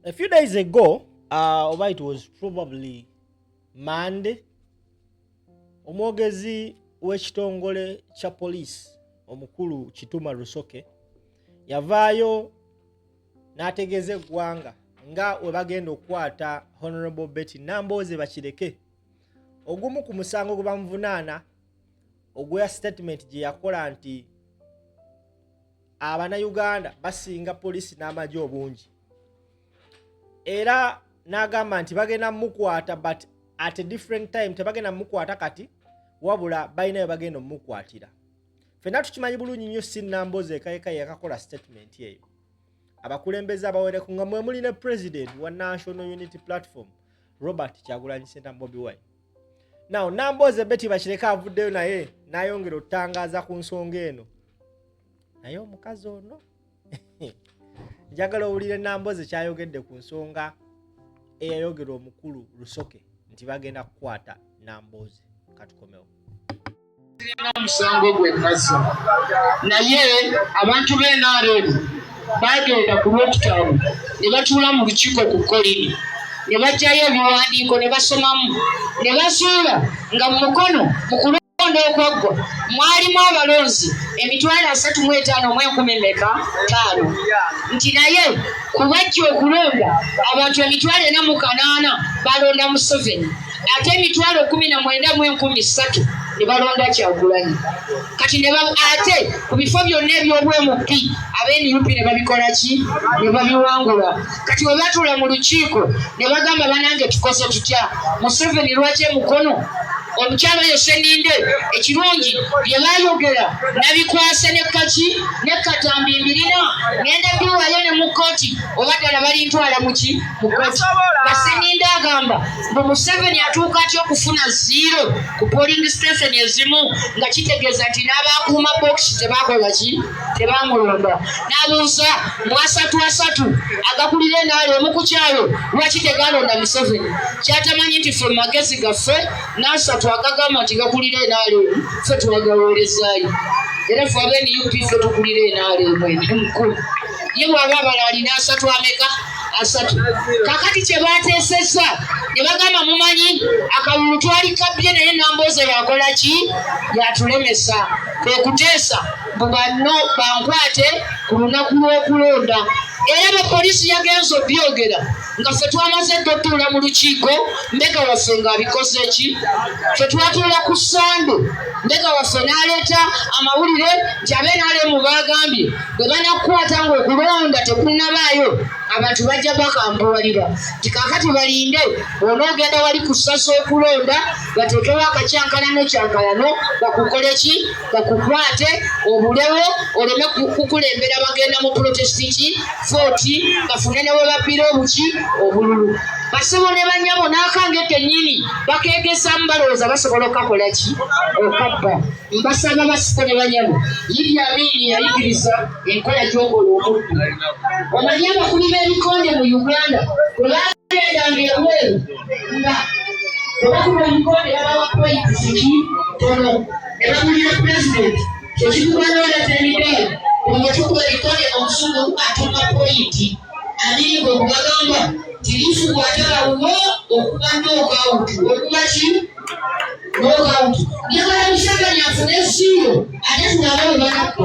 A few days ago, oba it was probably Monday, omwogezi w'ekitongole kya police omukulu Kituma Rusoke yavaayo n'ategeeza eggwanga nga we bagenda okukwata Honorable Betty Nambooze Bakireke ogumu ku musango gwe bamuvunaana ogwa statement gye yakola nti Abanayuganda basinga poliisi n'amagye obungi, era n'agamba nti bagenda mukwata but at a different time, tebagenda mukwata kati wabula balina we bagenda omukwatira. Ffenna tukimanyi bulungi nnyo si Nambooze ekayeka yakakola statement eyo. Abakulembeze abawereko nga mwe muli ne president wa National Unity Platform, Robert Kyagulanyi Ssentamu, Bobi Wine. Now Nambooze Betty Bakireke avuddeyo naye n'ayongera okutangaaza ku nsonga eno. Naye omukazi ono njagala owulire Nambooze kyayogedde ku nsonga eyayogera omukulu Rusoke nti bagenda kukwata Nambooze. Katukomewo. Sirina musango gwe nazza, naye abantu b'NRM bagenda ku Lwokutaano ne batuula mu lukiiko ku Kolini ne baggyayo ebiwandiiko ne basomamu ne bazuula nga mu Mukono mu kulonda okwaggwa mwalimu abalonzi 35,000 meka 5, nti naye ku bajja okulonda abantu 408,000 balonda Museveni, ate 19,300 ne balonda Kyagulanyi. Kati ne ate ku bifo byonna eby'obwa MP ab'e NUP ne babikola ki? Ne babiwangula. Kati bwe batuula mu lukiiko ne bagamba, "Banange, tukoze tutya? Museveni lwaki emukono?" Omukyalo oyo Seninde, ekirungi bye bayogera nabikwase ne kaki ne katambi mbirina, ngenda biwayo ne mu kkooti oba ddala balintwala muki mu kkooti. Nga Seninde agamba mbu Museveni atuuka atya okufuna zero ku polling station ezimu, nga kitegeeza nti n'abakuuma bokisi tebakola ki? Tebamulonda. N'abuuza mu asatu asatu agakulira enaala ku kyalo lwaki tegalonda Museveni? Kyatamanyi nti ffe magezi gaffe n'asatu agagamba nti gakulira enaala emu ffe twagaweerezaayo, era ffe aba NUP ffe tukulira enaala emu emukulu. Ye bw'aba abala alina asatu ameka? Asatu. Kakati kye bateesezza ne bagamba, "Mumanyi akalulu twali kabbye, naye Nambooze yakola ki? Yatulemesa." Kwe kuteesa mbu banno bankwate ku lunaku lw'okulonda. Era bapoliisi yagenza obyogera nga ffe twamaze dda otuula mu lukiiko, mbega waffe ng'abikoze ki. Ffe twatuula ku Sande, mbega waffe n'aleeta amawulire nti ab'NRM baagambye bwe banakukwata ng'okulonda tekunnabaayo, abantu bajja bakambuwalira, nti kaakati balinde bw'onoogenda wali ku ssaza okulonda bateekewo akakyankalano kyankalano bakukole ki? Bakukwate obulewo oleme kukulembera bagenda mu protest ki vote, bafune ne we babbira obuki obululu. Basebo ne banyabo, n'akange kennyini bakeegezaamu, balowooza basobola okukakola ki? Okabba. Mbasaba basiko ne banyabo, Idi Amini yayigiriza enkola gy'okola omuddu. Omanyi abakubi b'ebikonde mu Uganda bwe bagendanga ebweru nga bwe bakuba ebikonde babawa points ki tono, ne babulira pulezidenti kyekitugaana oleeta emidaali, buli bwe tukuba ebikonde omuzungu atuma point. Amini gwe kubagamba nti lifu bw'atalawuwo okuba knockout, okuba ki? Knockout. Njagala Museveni afune zero ate tulabe we banakka.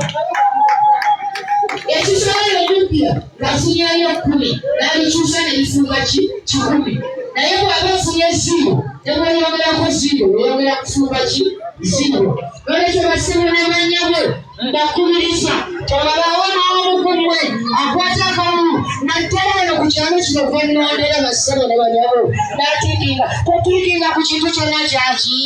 Ekisobola omuppya ngafunyayo 10 n'abikyusa ne bifuuka ki? 100. Naye bw'aba afunye zero, ne bweyongerako zero weyongera kufuuka ki? Zero. Nolwekyo basebo ne banyabo, mbakubiriza tewabaawo n'omu ku mmwe akwata akalulu, naddala eno ku kyalo kino kwenondera. Bassebo ne banyabo, n'atiikinga totiikinga ku kintu kyonna kyaki,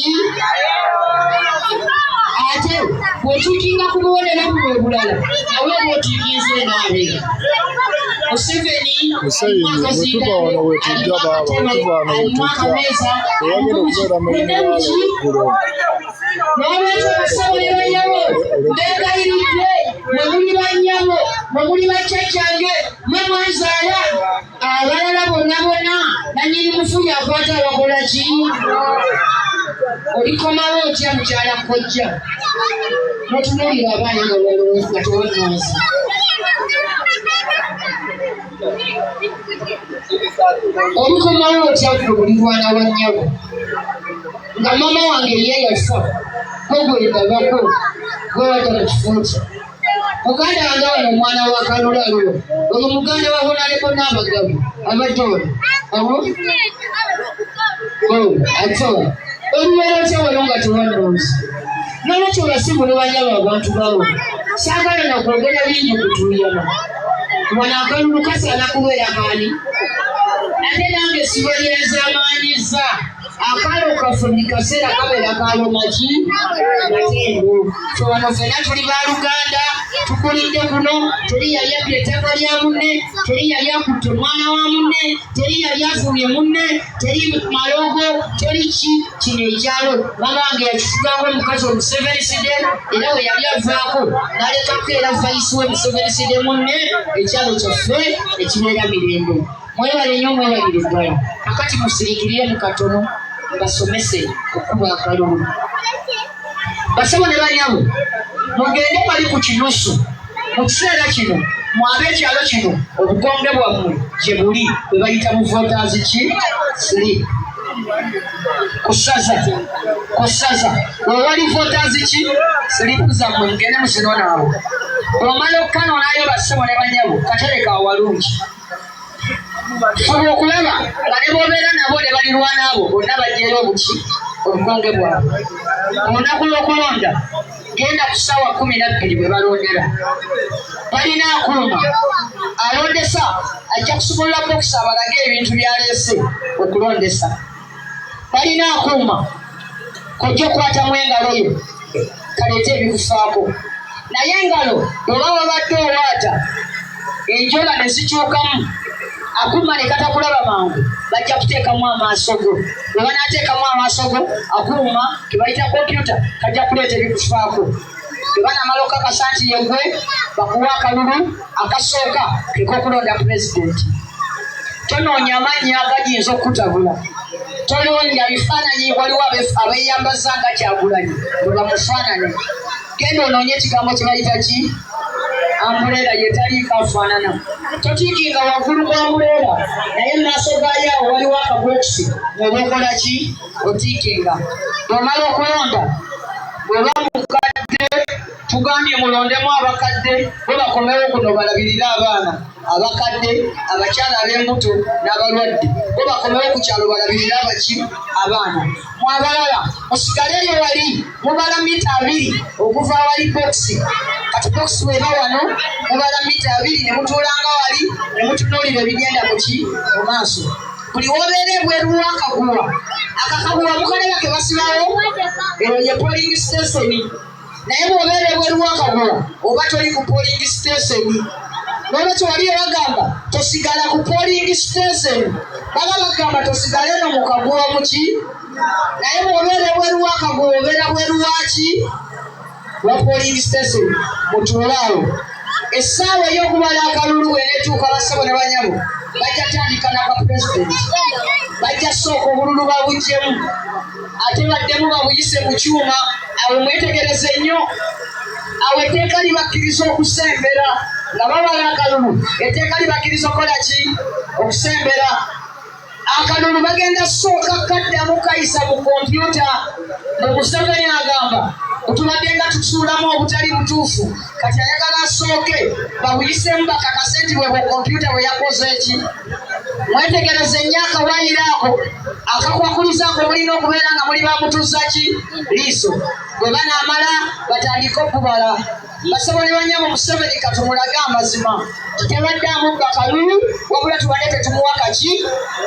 ate bw'otiikinga ku bubonero buno obulala nawe bw'otiikinze enaabe Museveni. Museveni, bwe tuva wano we tujja baaba, bwe tuva wano we tujja, tewagenda okubeera mulimu eggulo. N'olwekyo basabo ne banyabo, mbeegayiridde, mwe muli bannyabo, mwe muli bajjajjange, mwe mwanzaala, abalala bonna bonna nanyini mufu yakwata abakola ki? Olikomawo otya mukyala kojja notunuulira abaana nga balowooza nga tewannaaza? Olikomawo otya gwe mulirwana wa nnyabo nga maama wange ye yafa, gwe gwendabako gwe wadda mu kifo kye. Muganda wange wano omwana wa Kalula aliwo, oyo muganda wa Honalebo n'Abagabi abadde wano abo ate olibeera otya wano nga tewannonze? Nolwekyo basimu ne banyabo abantu bawo, saagala na kwogera bingi kutuuyana wano. Akalulu kasaana kubeera kaani? Ate nange sibalyazaamaanyiza akalo kaffe buli kaseera kabeera kalomaki matendo. Fe wano fena tuli baluganda, tukulidde kuno. Teri yali abbye ettaka lya munne, teri yali akutte omwana wa munne, teri yali afumye munne, teri malogo, teri ki. Kino ekyalo mama wange yakifuganga omukazi omuseveniside, era we yali avaako n'alekako era vayisi we museveniside munne. Ekyalo kyaffe ekibeera mirembe. Mwebale nnyo, mwebalire ddala. Kakati musirikirire mu katono mbasomese okukuba akalulu. Basebo ne banyabo, mugende bali ku kinusu mu kiseera kino. Mwabe ekyalo kino obukonge bwammwe gye buli bwe bayita mu voters ki slip ku ssaza wewali voters ki slip zammwe, mugende muzinonaawo. Bw'omala okukanonayo, bassebo ne banyabo, katereka awalungi. Fuba okulaba nga ne bw'obeera nabo ne balirwana abo bonna bajjayo obuki obukonge bwabwe. Olunaku lw'okulonda genda ku ssaawa 12 bwe balondera. Balina akuuma alondesa, ajja kusumulula bokisi abalage ebintu byaleese okulondesa. Balina akuuma kojja okukwatamu engalo yo kaleete ebikufaako, naye engalo bw'oba wabadde owaata enjola ne zikyukamu, akuuma ne katakulaba mangu, bajja kuteekamu amaaso go. Bwe banaateekamu amaaso go, akuuma ke bayita kompyuta kajja kuleeta ebikufaako. Bwe banaamala okukakasa nti yegwe, bakuwa akalulu akasooka kek'okulonda pulezidenti. Tonoonya amannya gagiyinza okukutabula, tonoonya bifaananyi. Waliwo abeeyambaza nga Kyagulanyi bwe bamufaanane. Genda onoonye ekigambo kye bayita ki umbrella yetaliiko afaanana. Totiikinga waggulu ku umbrella, naye mu maaso gaayo awo waliwo akabokisi ng'oba okola ki otiikinga. Bw'omala okulonda, bw'oba mukadde, tugambye mulondemu abakadde bo bakomewo kuno balabirire abaana. Abakadde, abakyala ab'embuto n'abalwadde bo bakomewo ku kyalo balabirire abaki abaana. Mwabalala musigale eyo wali mubala mita 20 okuva awali bokisi. Kati bokisi weba wano, mubala mita 20 ne mutuulanga wali ne mutunuulira ebigenda muki mu maaso. Buli wobeera ebweru w'akaguwa, akakaguwa mukalaba ke basibawo, eyo ye polling station. Naye bw'obeera ebweru w'akaguwa oba toli ku polling station. Nolwekyo wali bagamba tosigala ku polling station, baba bagamba tosigale no mu kaguwa muki. Naye bw'obeera ebweru w'akaguwa obeera bweru waki wa polling station. Mutuule awo. Essaawa ey'okubala akalulu bw'eneetuuka, bassebo ne banyabo, bajja tandika naka pulezidenti. Bajja sooka obululu babuggyemu, ate baddemu babuyise mu kyuma. Awo mwetegereze nnyo, awo etteeka libakkiriza okusembera nga babala akalulu. Etteeka libakkiriza okukola ki? Okusembera. Akalulu bagenda sooka kaddamu kayisa mu kompyuta. Mu Museveni agamba tubadde nga tusuulamu obutali butuufu, kati ayagala asooke babuyisemu bakakase nti bwe kompyuta bwe yakoze eki. Mwetegereze nnyo akawayiro ako akakwakulizaako, mulina okubeera nga muli bamutuusa ki liiso. Bwe banaamala batandike okubala. Basobole banyabo, Museveni katumulage amazima, tebadde amubba kalulu, wabula tubadde tetumuwa kaki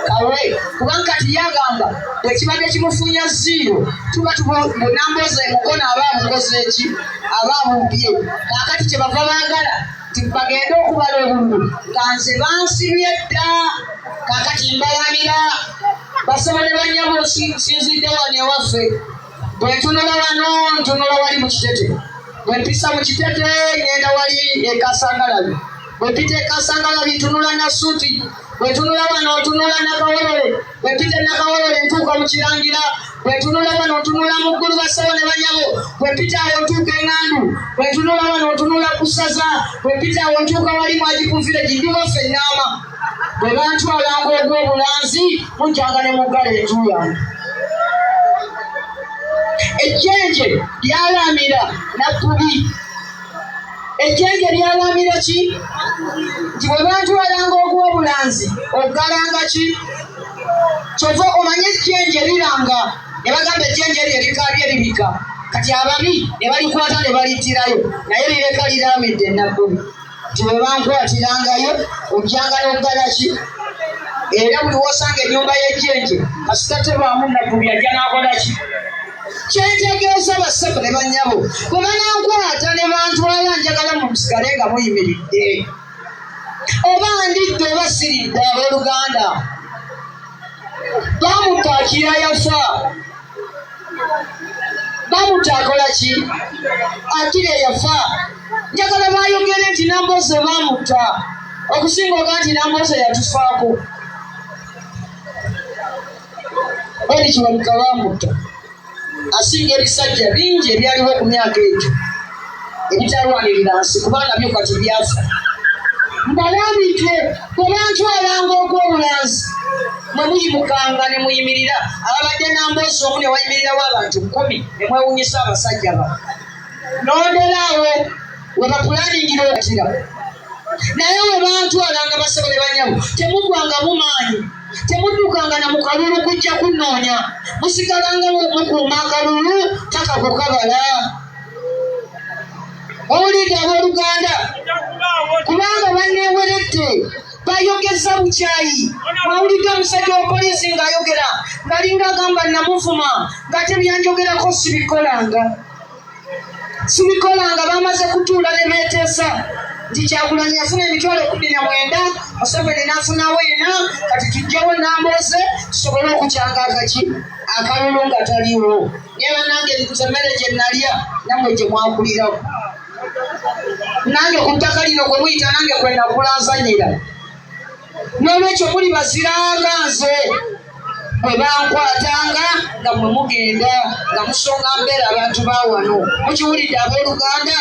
kawe, kubanga kati yagamba bwe kibadde kimufunya zero tuba bunamboza emukono aba abukoze eki aba abubbye. Kaakati kyebava baagala nti bagende okubala obululu nga nze bansibye dda. Kaakati mbalamira, basobole banyabo, nsinzidde wano ewaffe. Bwe ntunula wano, ntunula wali mu Kitete. Bwe mpisa mu Kitete, ngenda wali e Kasangalabi. Bwe mpita e Kasangala bitunula Nasuuti. Bwe ntunula wano ntunula Nakawolole. Bwe mpita e Nakawolole ntuuka mu Kirangira. Bwe ntunula wano ntunula mu ggulu bassebo ne banyabo. Bwe mpita awo ntuuka e Ŋŋandu. Bwe ntunula wano ntunula ku ssaza. Bwe mpita awo ntuuka wali mu Ajiku Village ndi waffe Nnaama. Bwe bantwalanga ogw'obulanzi mujjanga ne muggala enju yange. Ejjenje lyalaamira Nabbubi. Ejjenje lyalamira ki? Nti bwe bantwalanga ogw'obulanzi oggalanga ki? Kyova omanye ejjenje liranga ne bagamba ejjenje eryo erikaabye libika. Kati ababi ne balikwata ne balittirayo naye lireka liraamidde Nabbubi. Nti bwe bankwatirangayo ojjanga n'oggala ki? Era buli w'osanga ennyumba y'ejjenje kasita tebaamu Nabbubi ajja n'akola ki? Kyentegeeza bassebo ne bannyabo, bwe banankwata ne bantwala njagala musigale nga muyimiridde. Oba ndidde oba siridde abooluganda. Bamutta akira yafa. Bamutta akola ki? Akira yafa. Njagala bayogere nti Nambooze bamutta okusinga oga nti Nambooze yatufaako. Eli Kiwanuka bamutta asinga ebisajja bingi ebyaliwo ku myaka egyo ebitalwanirira nsi kuba nabyo kati byafa. Mbalambike bwe bantwalanga ogw'obulanzi mwe muyimukanga ne muyimirira ababadde Nambooze omu ne wayimirirawo abantu kkumi ne mwewunyisa abasajja ba nonderaawo we bapulaningira okutira naye we bantwalanga basebo ne banyabo temugwangamu maanyi temuddukanga na mu kalulu kujja kunnoonya musigalanga mukuuma akalulu takakukabala owulidde abooluganda kubanga banneeweredde bayogeza bukyayi mwawulidde omusajja wa poliisi ng'ayogera ng'alinga agamba namuvuma ng'ate byanjogerako sibikolanga Sibikolanga bamaze kutuula ne beeteesa nti Kyagulanyi yafuna emitwalo 19, Museveni n'afunawo ena, kati tujjewo Nambooze tusobole okukyanga akaki akalulu nga taliwo. Naye bannange nze emmere gye nalya nammwe gye mwakulirako. Nange ku ttaka lino kwe muyita nange kwe nakula nzannyira. N'olwekyo muli baziranga nze bwe bankwatanga nga mwe mugenda nga musonga mbeera abantu ba wano. Mukiwulidde abooluganda?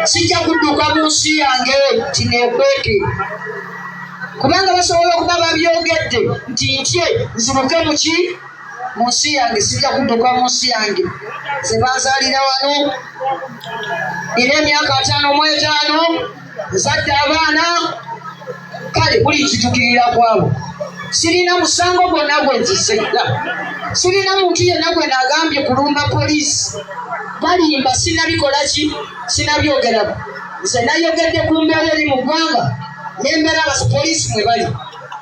Sijja kudduka mu nsi yange nti neekweke, kubanga basobola okuba babyogedde nti ntye nziruke muki mu nsi yange. Sijja kudduka mu nsi yange, nze banzaalira wano, nina emyaka 55, nzadde abaana, kale buli kitukirira kwabo. Sirina musango gwonna gwe nzizza, sirina muntu yenna gwe nagambye kulumba poliisi, balimba, sinabikola ki, sinabyogerako. Nze nayogedde ku mbeera eri mu ggwanga n'embeera abapoliisi mwe bali,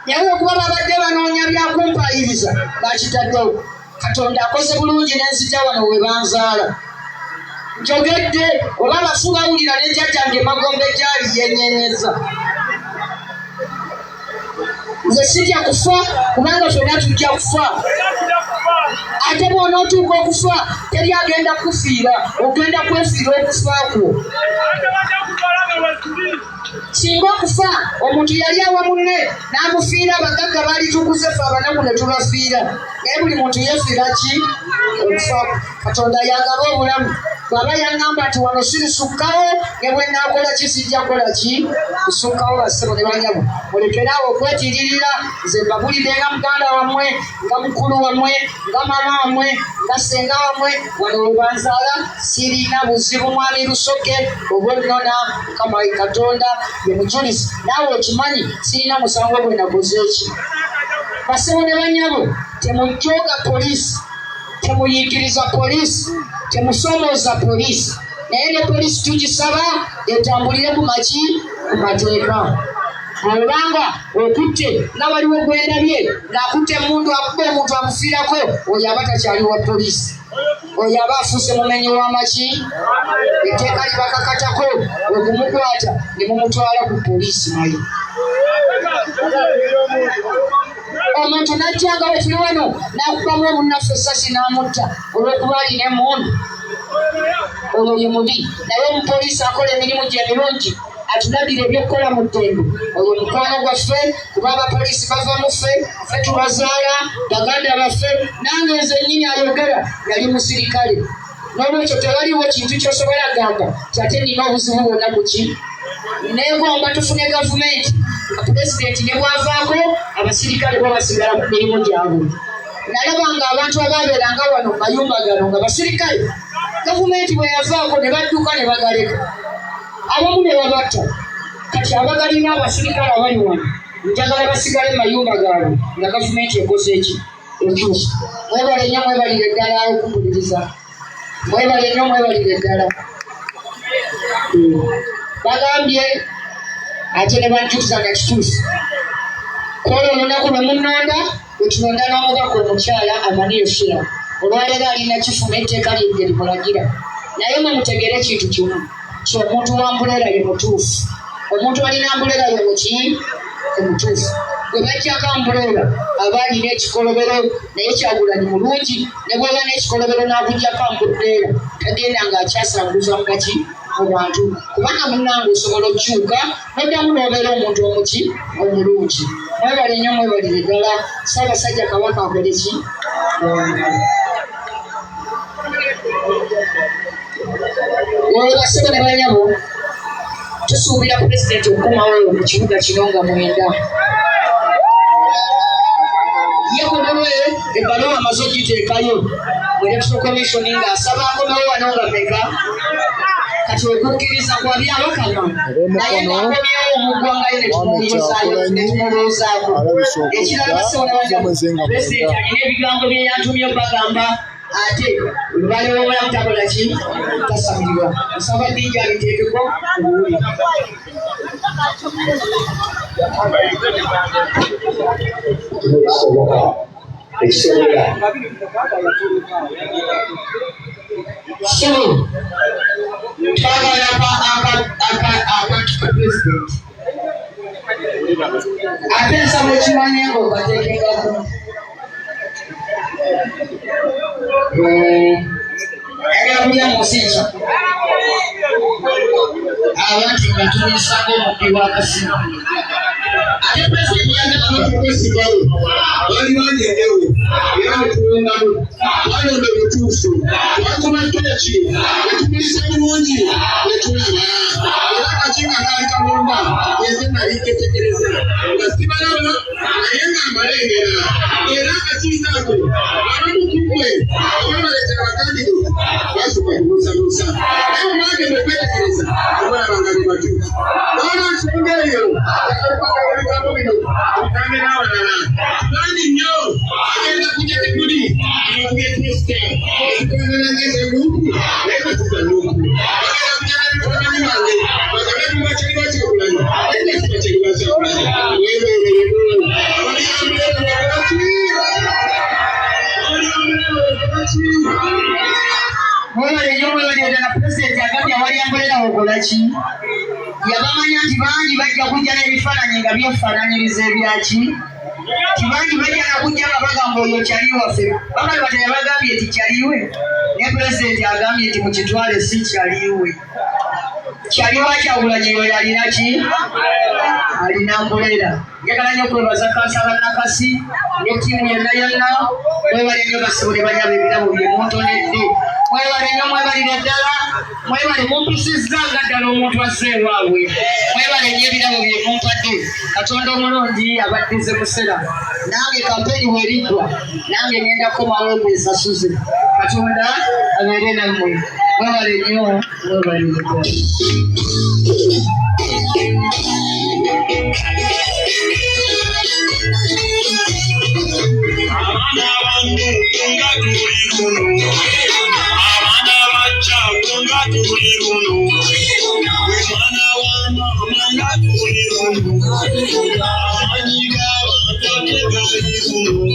naye okuba babadde banoonya byakumpayiriza bakitaddewo. Katonda akoze bulungi n'enzija wano we banzaala. Njogedde oba abafu bawulira ne jjajjange emagombe gyali yenyenyeza. Nze sijja kufa kubanga ffenna tujja kufa. Ate bw'onootuuka okufa teri agenda kukufiira, ogenda kwefiira okufa kwo. Singa okufa omuntu yali awa munne n'amufiira, abagagga baalitukuze ffe abanaku ne tubafiira. Naye buli muntu yeefiira ki okufa. Katonda yagaba obulamu. Bw'aba yaŋŋamba nti wano sirisukkawo, ne bwe nnaakola ki sijja kukola ki kusukkawo. Bassebo ne banyabo, mulekere awo okwetiiririra. Nze mbabulidde nga muganda wammwe, nga mukulu wammwe, nga maama wammwe, nga ssenga wammwe. Wano we banzaala sirina buzibu. Mwami Lusoke obwonnona, Mukama Katonda ye mujulizi, naawe okimanyi sirina musango gwe nakoze eki. Bassebo ne banyabo, temujooga poliisi, temuyiikiriza poliisi, temusoomooza poliisi, naye ne poliisi tugisaba etambulire ku maki ku mateeka. Bw'obanga okutte nga waliwo gwendabye ng'akutte emmundu akuba omuntu amufiirako, oyo aba takyali wa poliisi, oyo aba afuuse mumenyi w'amaki. Etteeka libakakatako okumukwata ne mumutwala ku poliisi. Naye omuntu n'ajja nga bwe tuli wano n'akubamu omunnaffe essasi n'amutta olw'okuba alina emmundu, oyo ye mubi. Naye omupoliisi akola emirimu gye emirungi. Atulabira ebyokukola mu ddembe. Oyo mukwano gwaffe, kuba abapoliisi bava mu ffe, ffe tubazaala, baganda baffe. Nange nze nnyini ayogera yali musirikale, n'olwekyo tewaliwo kintu ky'osobola gamba ti ate nina obuzibu bwonna ku ki. Neegomba tufune gavumenti nga pulezidenti ne bw'avaako abasirikale bo basigala ku mirimu gyabwe. Nalaba nga abantu abaabeeranga wano mu mayumba gano nga basirikale, gavumenti bwe yavaako ne badduka ne bagaleka, abamu ne babatta. Kati abagalina abasirikale abali wano njagala basigale mu mayumba gaabwe nga gavumenti ekoze eki ekyusa. Mwebale nnyo, mwebalire ddala okumpuliriza. Mwebale nnyo, mwebalire ddala. Bagambye ate ne banjukiza nga kituufu kwolwo olunaku lwe munnonda wetulonda n'omubaka omukyala Amaniyo Shira. Olwaleero alina kifuna etteeka lyedde limulagira, naye mwe mutegeere ekintu kimu ti omuntu wa mbuleera ye mutuufu. Omuntu alina mbuleera ye muki omutuufu. Gwe bajjako ambuleera aba alina ekikolobero, naye Kyagulanyi mulungi, ne bw'aba n'ekikolobero n'akuggyako ambuleera tagenda ng'akyasanguza mu baki mu bantu, kubanga munnange osobola okukyuka noddamu n'obeera omuntu omuki omulungi. Mwebale nnyo, mwebalire ddala. Ssaabasajja Kabaka akole ki? Basebo ne banyabo, tusuubira pulezidenti okukomawo mu kibuga kino nga 9. Ye ku lulwe ebbaluwa amaze ogiteekayo mu Electoral Commission ng'asaba akomewo wano nga meka. Kati okukkiriza kwa Byabakama, naye ng'akomyewo mu ggwangayo ne tumulowoozaako. Ekirala basebo ne banyabo, pulezidenti alina ebigambo bye yantumye bagamba, ate lubaale w'obulamu takola ki? Tasamirwa. Nsaba DJ abiteekeko obuwulire. Ekisoboka so twagala akantu ka pulezidenti, ate nsaba okimanye nga ogateekengako. Ayagala kulya mu nsi ki? Abantu nga tulisanga omubbi w'akasimu, ate pulezidenti yagala Tukwesigawo bali bangi endewo, era netulondamu, twalonda obutuufu, twakuba tooki netumulisa bulungi netulaba. Era akakiiko akaali kalonda enze nali nketegereza nga sibalaba, naye nga mbalengera. Era akakiiko ako abamu ku mmwe ababaleetera bakandidate basooka kubuusabuusa, naye bwe bagenda okwetegereza obalaba nga be batuufu. Olw'ensonga eyo yakalupaka ebigambo bino ogambe n'abalala bangi nnyo agenda kujja tekuli abakubye poster ezifaanana ng'eza NUP naye nga si za NUP. Bagenda kujja n'ebifaananyi bange bagambe mu bakyali bakyagulanyi naye nga si bakyali bakyagulanyi. Weebereremu abaliyambulera bakolaki? Abaliyambulera bakolaki? Mwebale nnyo, mwebale ddala. Pulezidenti agambye awali ambuleera okola ki? Yabamanya nti bangi bajja kujja n'ebifaananyi nga byefaananyiriza ebyaki, ti bangi bajja nakujja nga bagamba oyo kyali waffe. Bakali bata yabagambye nti kyaliwe, ne pulezidenti agambye nti mukitwale si kyaliwe. Kyaliwa Kyagulanyi yoyo alina ki? Alina mbuleera. Njagala nnyo okwebaza kansala Nakasi ne ttiimu yonna yonna. Mwebale nnyo basebo ne banyabo ebirabo bye muntonedde. Mwebale nnyo, mwebalire ddala. Mwebale, mumpisizza nga ddala omuntu azze ewaabwe. Mwebale nnyo ebirabo bye mumpadde. Katonda omulungi abaddize musera. Nange kampeyini bw'eriggwa, nange ngenda kukomawo mbesasuze. Katonda abeere nammwe. Mwebale nnyo, mwebalire ddala. Abaana bange nga tuli luno, abaana bajja nga tuli luno, omwana wa maama nga tuli luno, amanyi g'abantu ate gali luno.